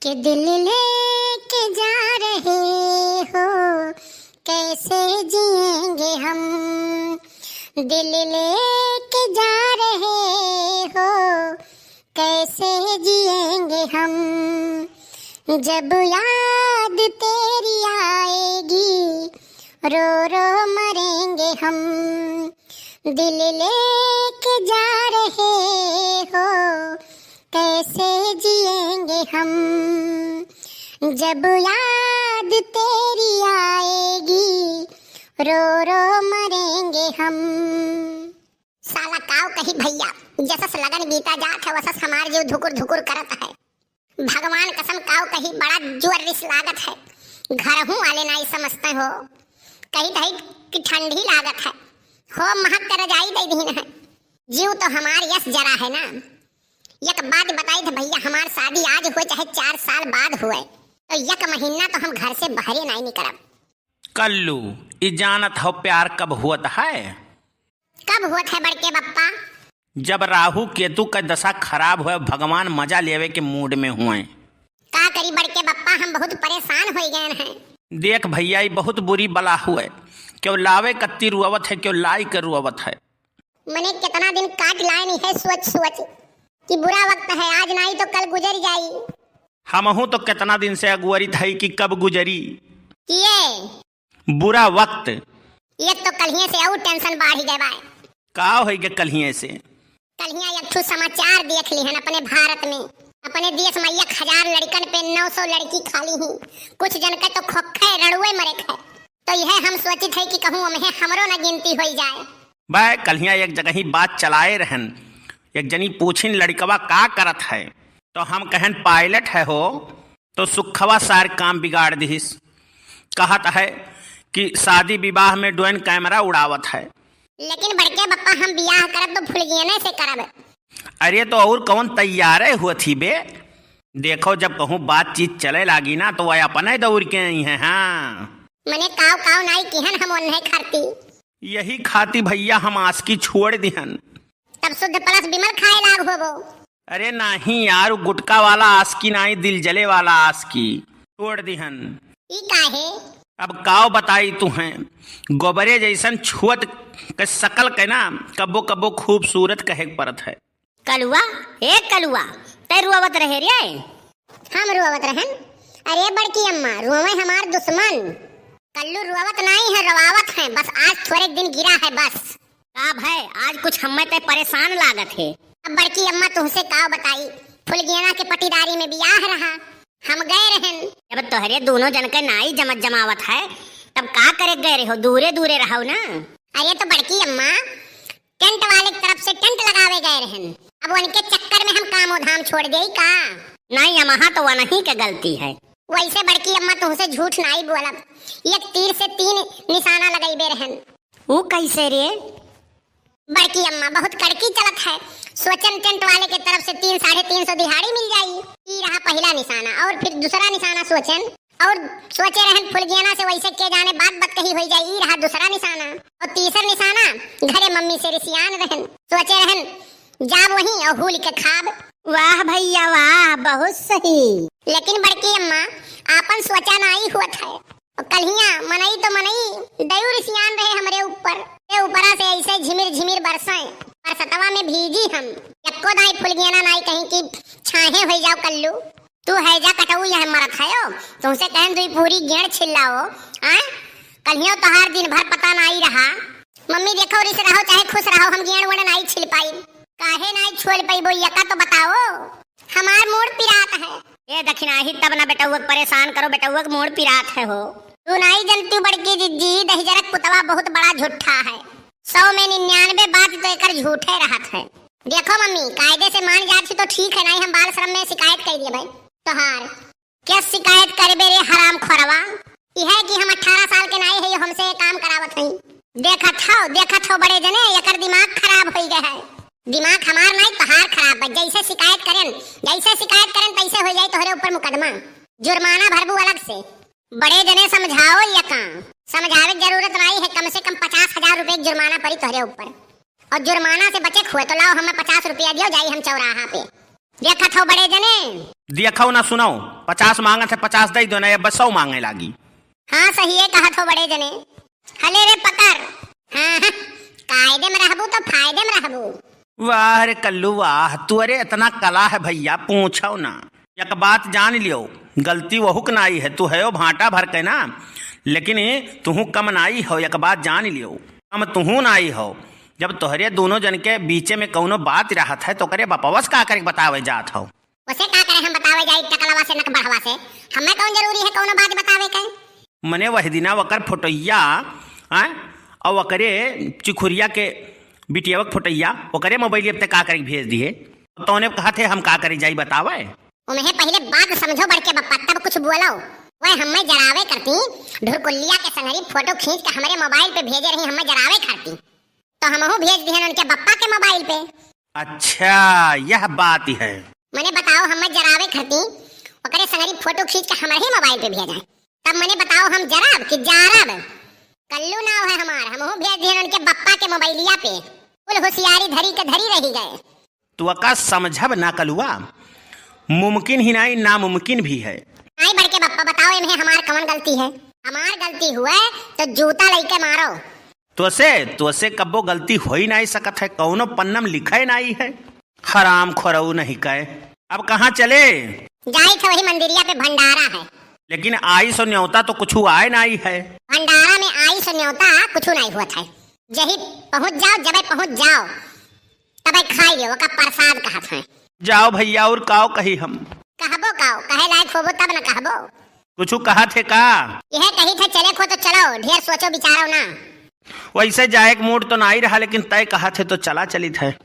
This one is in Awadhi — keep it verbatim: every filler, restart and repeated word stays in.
कि दिल लेके जा रहे हो, कैसे जिएंगे हम? दिल लेके जा रहे हो, कैसे जिएंगे हम? जब याद तेरी आएगी, रो रो मरेंगे हम। दिल लेके जा रहे हो, कैसे जिएंगे हम? जब याद तेरी आएगी, रो रो मरेंगे हम। साला काव कही भइया, जसस लगन बीता जात है, वसस हमार जीव धुकुर धुकुर करत है। भगवान कसम काव कही, बड़ा जोर रिस लागत है। घरहूँ वाले नाई समझते हो, कही तही कि ठंडी लागत है, हो महक के रजाई दे दीन है। जीव तो हमार यस जरा है ना। एक बात बताई थे भइया, हमार शादी आज हुए चाहे चार साल बाद हुए, तो एक महीना तो हम घर से बहरे नाई निकलब। कल्लू, ई जानत हो प्यार कब होत है? कब होत है बड़के बप्पा? जब राहु केतु का दशा खराब होए, भगवान मजा लेवे के मूड में हुए। का करी बड़के बप्पा, हम बहुत परेशान होइ गए हैं। देख भइया, ई बहुत बुरी बला हुए, केव लावे कत्ती रुआवत है, केव लाई के रुआवत है। मने कितना दिन काट लाइन है सोच सोच कि बुरा वक्त है, आज नाई तो कल गुजर जाई। हमहू तो कितना दिन से अगुअरित है कि कब गुजरी। किए? बुरा वक्त। ये तो कल्हिए से और tension बाढ़ी गए बाय। का होइ गए कल्हिए से? कल्हिया एक ठो समाचार देख लिहन अपने भारत में, अपने देश में एक हजार लड़कन पे नौ सौ लड़की खाली ही। कुछ जन के तो खोखे रड़ुए मरे खे। तो यह हम सोचित है कि कहूँ ओम्हे हमरो ना गिनती होइ जाए। बे, कल्हिया एक जगह ही बात चलाए रहन, एक जनी पूछिन लड़कवा का करत है, तो हम कहन pilot है हो, तो सुखवा सार काम बिगाड़ दिहिस। कहत है कि शादी विवाह में drone camera उड़ावत है। लेकिन बड़के बप्पा, हम बियाह करब तो फुलगियने से करब। अरे तो और कौन तैयार है हुआ थी बे? देखो, जब कहूँ बातचीत चले लागी ना, तो वह अपने दौड़ के आई हैं। हाँ। मने काव काव नाई किहन हम ओन्हे खाती। यही खाती भइया हम आसकी छोड़ दिहन। तब शुद्ध plus विमल खाए लाग होबो। अरे नाहीं यार, उ गुटका वाला आसकी नाहीं, दिल जले वाला आसकी छोड़ दिहन। ई काहे? अब काव बताई तुहें, गोबरे जैसन छुअत के सकल के ना कब्बो कब्बो खूबसूरत कहे के परत है। कलुआ, ए कलुआ, तै रोवत रहे रे? हम रोवत रहन? अरे बड़की अम्मा, रोवे हमार दुश्मन। कल्लू रोवत नाई है, रोवावत है, बस आज थोड़े दिन गिरा है बस। का भय, आज कुछ हम्मे तै परेशान लागत है। अब बड़की अम्मा तुहसे काव बताई, फुलगेना के पटीदारी में बियाह रहा, हम गए रहन। जब तोहरे दोनों जन के नाई जमत जमावत है, तब का करे गए रहो, दूरे दूरे रहो ना। अरे तो बड़की अम्मा, टेंट वाले की तरफ से टेंट लगावे गए रहन। अब उनके चक्कर में हम कामो धाम छोड़ देई का? नाई, यमहा तो वनही के गलती है। वैसे बड़की अम्मा तुहसे झूठ नाई बोलब, एक तीर से तीन निशाना लगइबे रहन। ऊ कैसे रे? बड़की अम्मा, बहुत कड़की चलत है। सोचन टेंट वाले के तरफ से तीन, साढ़े तीन सौ दिहाड़ी मिल जाई। ई रहा पहिला निशाना, और फिर दूसरा निशाना सोचन, और सोचे रहन फुलगियना से वैसे के जाने बात बतकही होई जाई। ई रहा दूसरा निशाना, और तीसर निशाना घरे मम्मी से रिसियान रहन। सोचे रहन जाब वहीं और हूल के खाब। वाह भैया वाह, बहुत सही। लेकिन बड़की अम्मा, आपन सोचा नाई हुअत है। कल्हिया मनई तो मनई, दयूर सियान रहे हमरे ऊपर। ए ऊपरा से ऐसे झिमिर झिमिर बरसे, बरसतवा में भीजी हम। यक्को दाई फुलगियना नाई कहीं कि छाहे होई जाओ कल्लू। तू है जा कटऊ यह मरत हयो, तुमसे कहन दुई पूरी गेंड़ छिल्लाओ। आय, कल्हियो तोहार दिन भर पता नाई रहा। मम्मी देखो, रिस रहो चाहे खुश रहो, हम गेंड़ वेंड़ नाई छिल पाई। काहे नाई छोल पइबो, यका तो बताओ। हमार मूड़ पिरात है। ए दखिनाही, तब ना बेटउआ के परेशान करो, बेटउआ के मूड़ पिरात है हो। तू नाई जनती बड़की जिज्जी, दहिजरक पुतवा बहुत बड़ा झूठा है। सौ में निन्यानवे बात तो एकर झूठे रहत है। देखो मम्मी, कायदे से मान जात ही तो ठीक है, नाई हम बाल श्रम में शिकायत कर दिए भाई तोहार। क्या शिकायत करबे रे हराम खोरवा? यह है कि हम अठारह साल के नाई है, यो हमसे ये काम करावत हई। देखत हो, देखत हो बड़े जने, एकर दिमाग खराब होई गए है। दिमाग हमार नाई, तोहार खराब बा। जैसे शिकायत करेन, जैसे शिकायत करेन, तैसे हो जाई तोहरे ऊपर मुकदमा, जुर्माना भरबू अलग से। बड़े जने समझाओ या का? समझावे के जरूरत नाई है, कम से कम पचास हजार रुपये के जुर्माना पड़ी तोहरे ऊपर। और जुर्माना से बचे के हुए तो लाओ, हमें पचास रुपया दियो, जाई हम चौराहा पे। देखत हो बड़े जने? देखो ना सुनो, पचास मांगत है, पचास दे दो ना, अब सौ मांगे लागी। हाँ, सही है कहत हो बड़े जने। हले रे पकड़। हाँ, हाँ, कायदे में रहबू तो फायदे में रहबू। वाह रे कल्लू वाह, तू अरे इतना कला है भइया, पूछो ना। एक बात जान लियो, गलती वहुक नाई है, तू हयो भांटा भर के ना, लेकिन तुहू कम नाई हो, एक बात जान लियो, कम तुहू नाई हो। जब तोहरे दोनों जन के बीचे में कउनो बात रहत है, तो ओकरे बपवस का करे के बतावे जात हो? उसे का करे हम बतावे जाई, टकलवा से नक बढ़वा से? हमें कउन जरूरी है कउनो बात बतावे के? मने वह दिना ओकर फोटोइया, आय, और ओकरे चिखुरिया के बिटियावा के फोटोइया ओकरे मोबाइल पे का करे के भेज दिए? तौने कहा थे हम का करे जाई बतावे? उन्हें पहले बात समझो बड़के बप्पा, तब कुछ बोलो। वह हमें जरावे करती, ढुरकुल्लिया के संगरी फोटो खींच के हमरे मोबाइल पे भेजे रही, हमें जरावे करती, तो हमहू भेज दिहन उनके बप्पा के मोबाइल पे। अच्छा, यह बात है। मने बताओ, हमें जरावे करती, ओकरे संगरी फोटो खींच के हमरे ही मोबाइल पे भेजे, तब मने बताओ हम जराब कि जारब? कल्लू नाव है हमार, हमहू भेज दिहन उनके बप्पा के मोबाइलिया पे। कुल होशियारी धरी के धरी रही गए। तू का समझब ना कलुआ, मुमकिन ही नाई, नामुमकिन भी है। नाई बड़के बप्पा, बताओ इन्हें हमार कवन गलती है? हमार गलती हुए तो जूता लइके मारो। तोसे, तोसे कब्बो गलती होई नाई सकत है, कौनो पन्नम लिखे नाई है। हराम खोरऊ नहीं कहे। अब कहाँ चले? जाई थे वही मंदिरिया पे भंडारा है। लेकिन आई सो न्योता तो कुछ आए नाई है। भंडारा में आई सो न्योता कुछ नाई हुआ था। जही पहुँच जाओ, जबे पहुँच जाओ, तबे खाई लियो, ओका प्रसाद कहत हैं। जाओ भइया, और काओ कही हम? कहबो काओ, कहे लायक होबो तब न कहबो। कुछ कहा थे का? यह कही थे चले खो तो चलो, ढेर सोचो विचारो ना। वैसे जाए के मूड तो नाई रहा, लेकिन तय कहा थे तो चला चलित है।